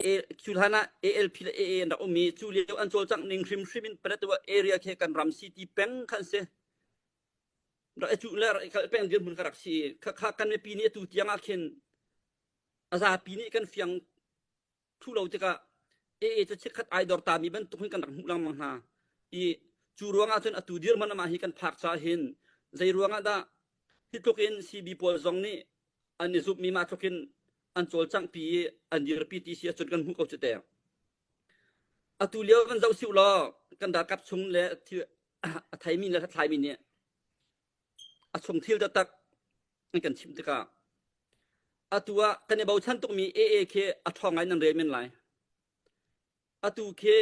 Cu hlan ah ALP le AA an rak um i cu lio an cawlcangh ning hrimhrim in Paletwa area khi kan ram city peng khan si. Rak i cuh le rak i kalh peng dirhmun kha rak si. Khakha kan mipi nih atu tiang ah khin a zapi nih kan fiang thlu lo tikah AA cu chikkhat ai dor ta mi bantuk hin kan rak hmuh lengmang hna. I cu ruangah cun atu dirhmun amah hi kan phak caah hin zei ruangah dah hi tluk in CB pawl zong nih an i zumhmi mah tluk in an cawlcanghpi i an dirpi ti si ahcun kan hmuh ko cu te. Atu lio kan zoh siu law kan ralkap chung le a theimi le hlathlaimi nih a chung thil taktak an kan chimh tikah atu ah kan i bochan tukmi AA khi a ṭhawng ngai nan rel men lai. Atu khi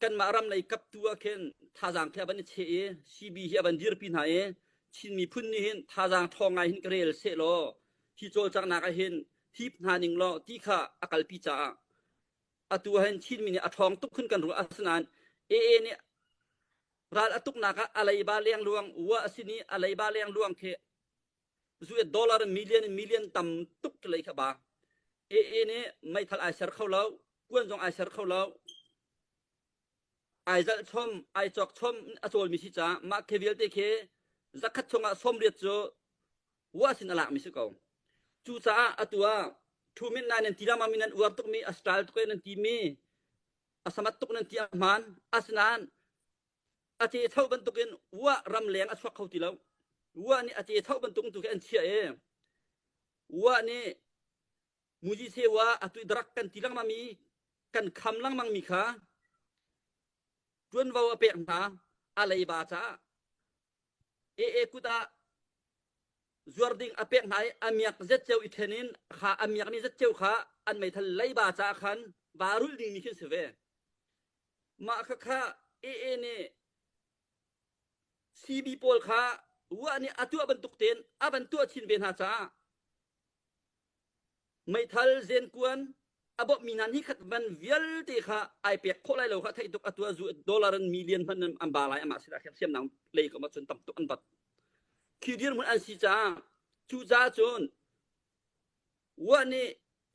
kanmah ram lei kaptu ah khin thazaang khi a van i cheh i CB hi a van dirpi hna i Chin miphun nih hin thazaang ṭhawng ngai hin ka rel sehlaw hi cawlcanghnak ah hin hip hna ning law ti kha a kalpi caah atu ah hin Chinmi nih a ṭhawng tuk khun kan ruah asinain AA nih ral a tuknak ah a leiba lengluang ua a sin i a leiba lengluang khi zu dollar million million tam tuk lei kha ba AA nih meithal ai ser kho lo kuan zong ai ser kho lo ai zalh chom ai cawk chom a cawlmi si caah mah khi vialte khi zakhat chungah 80 cu wa sin a lakmi si ko cucaah atu ah thu min nai nan ti lama mi nan uar tukmi a style tuk nan ti mi a samat tuk nan ti a hmaan asinain a ce tho bantukin wa ramleng a chuak kho ti lo wa nih a ce tho bantuk tu khi an chiah i wa nih muji se wa atu drak kan ti lengmang mi kan kham lengmang mi kha tuanvo a pek hna a leiba caah AA kut ah zuar ding a pek hna i a miak zetceu i then in kha a miak mi zetceu kha an meithal leiba caah khan va rulh ding mi khi si ve Mah khakha AA nih CB pawl kha ruah nih a tuah bantuk tein a van tuah chin ve hna caah meithal zenkuan a bawmhmi hna ni khat man vialte kha ai pek khawh lai lo kha theih tuk a tuah zu dollar in million hmanh an ba lai amah sila hriamnam lei ko ma cun tam tuk an bat khi dirhmun an si caah cu caah cun Wah nih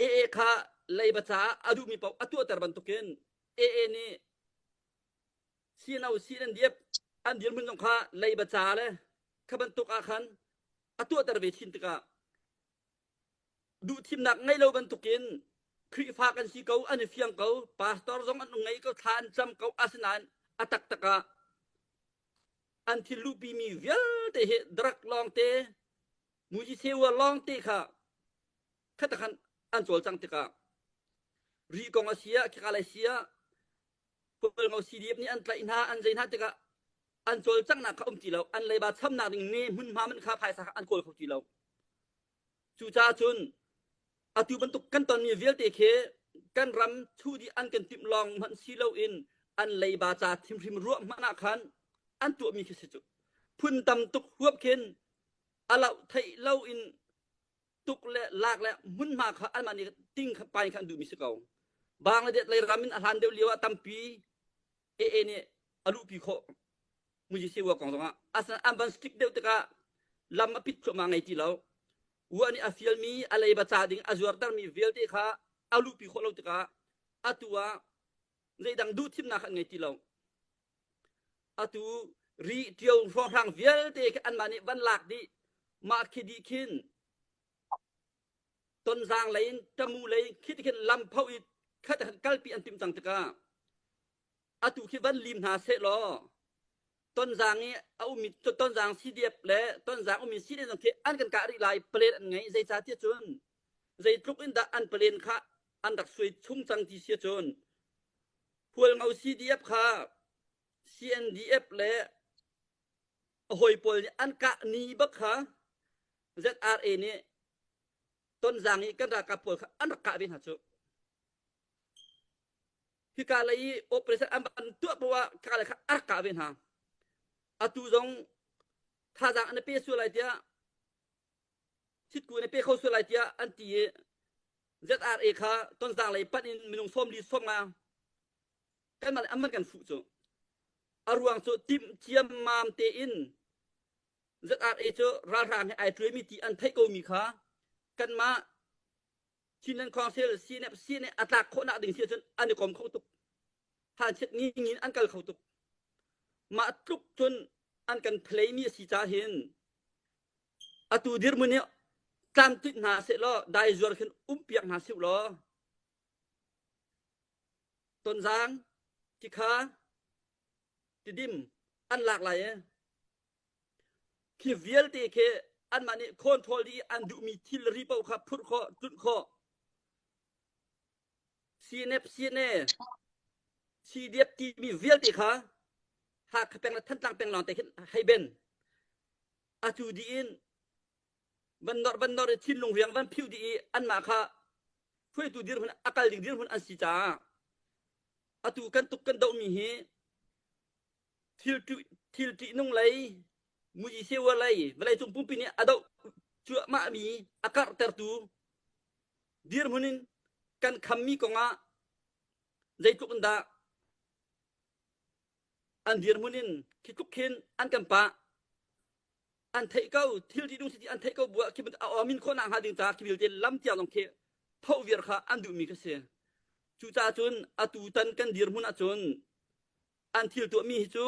AA kha leiba caah a duhmi paoh a tuahter bantukin AA nih CNO CNDF an dirhmun zong kha leiba ca le kha bantuk ah khan a tuahter ve chin tikah duhthimnak ngei lo bantukin Khrihfa kan si ko an i fiang ko pastor zong an ngei ko thla an cam ko asinain a taktak ah an thil luhpi mi vialte hi drug lawngte muji sewa lawngte kha khatakhan an cawlcang tikah ri kong a si ah khika lai si ah Hualngo CDF nih an tlaih hna an zei hna tikah an cawlcanghnak kha um ti lo an leiba chamnak ding ne hmunhma man kha phaisa kha an kawl kho ti lo cucaah cun atu bantuk kan tonmi vialte khi kan ram chu dih an kan timh lawng hmanh si loin an leiba ca thimhrim ruah hmanh ah khan an tuahmi khi si cu phun tam tuk huap khin a loh theih lo in tuk le lak le hmunhma kha anmah nih ting kha pai kha an duhmi si ko. Bangladesh lei ram in a hlan deuh lio ah tampi AA nih a luhpi khawh muji sewa kong zongah asinain an van strict deuh tikah lam a pit thluahmah ngei ti lo. Ua nih a fialmi a leiba ca ding a zuartermi vialte kha a luhpi khawh lo tikah atu ah zeidang duh thimnak an ngei ti lo. Atu ri ṭio hrawnghrang vialte khi anmah nih van lak dih mah khi dih khin tonzang lei in tamu lei khi ti khin lam pho i khat khan kalpi an timh cang tikah atu khi van lim hna seh law tonzang i a ummi tonzang CDF le tonzang ummi CDF zong khi an kan kah rih lai palen an ngei zeicahtiah cun zeitluk in dah an palen kha an rak suai chung cang ti si cun Hualngo CDF kha CNDF le a hawi pawl nih an kah ni bak kha ZRA nih Tonzang i kan ralkap pawl kha an rak kah ve hna cu. Hika lei i operation an van tuah poah ah khaka lei kha a rak kah ve hna. Atu zong thazaang an i pe sual lai tiah thitku an i pe kho sual lai tiah an ti i ZRA kha Tonzang lei panh in minung 40 sawmnga kanmah le an kan fuh cu a ruang cu timh ciammam tein ZRA cu ralhrang he ai ṭuaimi ti an theih komi kha kanmah. Chinland Council CNF CNA a tlak khawhnak ding si ahcun an i kom kho tuk. Thanchiat ngingin an kal kho tuk. Mah tluk cun an kan play mi a si ca hin atu dirhmun hi tlamtlinh hna sehlaw dai zuar khin um piak hna sih law Tonzang tikha Tidim an lak lai i khi vialte khi anmah nih control dih i an duhmi thilri paoh kha phurh khawh tlunh khawh CNF CNA CDF timi vialte kha Hakha peng le Thantlang peng lawng te khin hei ben atu dih in van nor van nor i thinlung riang van phiu dih i anmah kha hruaitu dirhmun a kal ding dirhmun an si caah atu kan tuk kan dohmi hi thil thil ṭihnung lei muji sewa lei vawleicung pumpi nih a doh cuahmahmi a karhtertu dirhmun in kan khammi kongah zeitluk in dah an dirhmun in khi tluk khin an kan pah an theih ko thil ṭihnung si ti an theih ko buah khi a amin khawh nak hnga ding ca khi vialte lam tiang zong khi phoh viar kha an duhmi kha si cucaah cun atu tan kan dirhmun ahcun an thil tuahmi hi cu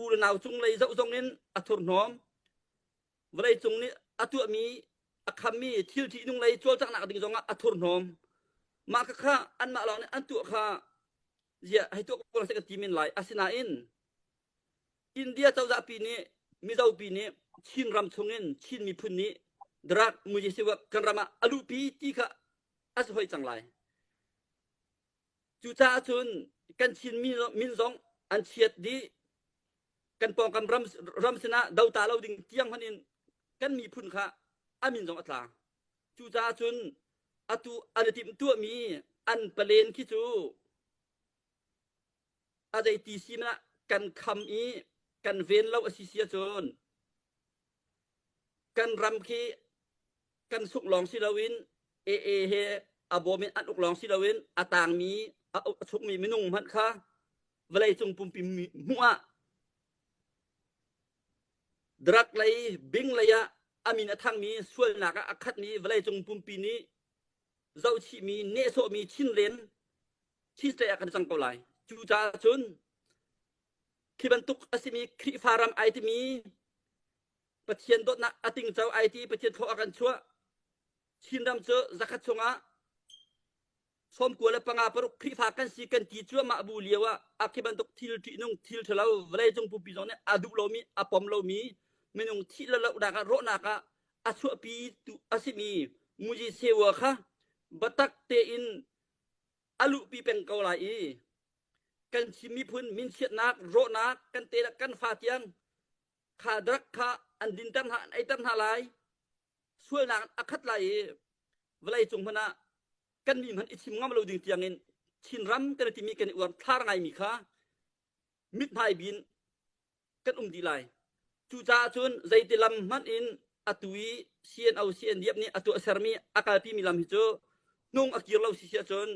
u le nau cung lei zoh zong in a thurhnawm vawlei cung nih a tuahmi a khammi thil ṭihnung lei cawlcanghnak ding zongah a thurhnawm mah kha kha anmah lawng nih an tuah kha ziah hei tuah ko seh kan ti men lai asinain India cozah pi nih Mizo pi nih Chin ram chungin Chin miphun nih drug mujisiwa kan ram ah a luhpi ti kha a si hoi cang lai Cucaah cun kan Chin min zong an chiat dih. Kan pawngkam ram, ram sinah dota lo ding tiang hmanh in kan miphun kha a min zong a tla. Cucaah cun atu an i timhtuahmi an palen khi cu a zeiti si ah kan kham i kan ven lo a si si ahcun kan ram khi kan sungh lawng si loin AA he a bawm in an uk lawng si loin a tangmi a chungmi minung hmanh kha vawleicung pumpi hmuh ah drug lei bing lei ah a min a thangmi sualnak ah a khatmi vawleicung pumpi nih zohchihmi nehsawhmi Chinlen Chin state ah kan cang ko lai. Cucaah cun khi bantuk a simi Khrihfa ram ai timi Pathian dawtnak a tingco ai ti Pathian thlawh a kan chuah. Chinram cu zakhat chungah 95 paruk Khrihfa kan si kan ti cuahmah bu lio ah a khi bantuk thil ṭihnung thil ṭhalo vawleicung pumpi zong nih a duh lomi a pom lomi minung thih le lohnak ah rawhnak ah a chuahpi tu a simi muji sewa kha biatak tein a luhpi peng ko lai i kan Chin miphun minchiatnak rawhnak kan te kan fa tiang kha drug kha an dinter hna an eiter hna lai sualnak a khat lai i vawlei cung hmanh ah kan mi hmanh i chim ngam lo ding tiangin Chinram kan i timi kan i uar thlar ngaimi kha mithmai bin kan um dih lai. Cucaah cun zeiti lam hmanh in atu i CNO CNDF nih a tuahsermi a kalpimi lam hi cu hnung a kir lo si si ahcun.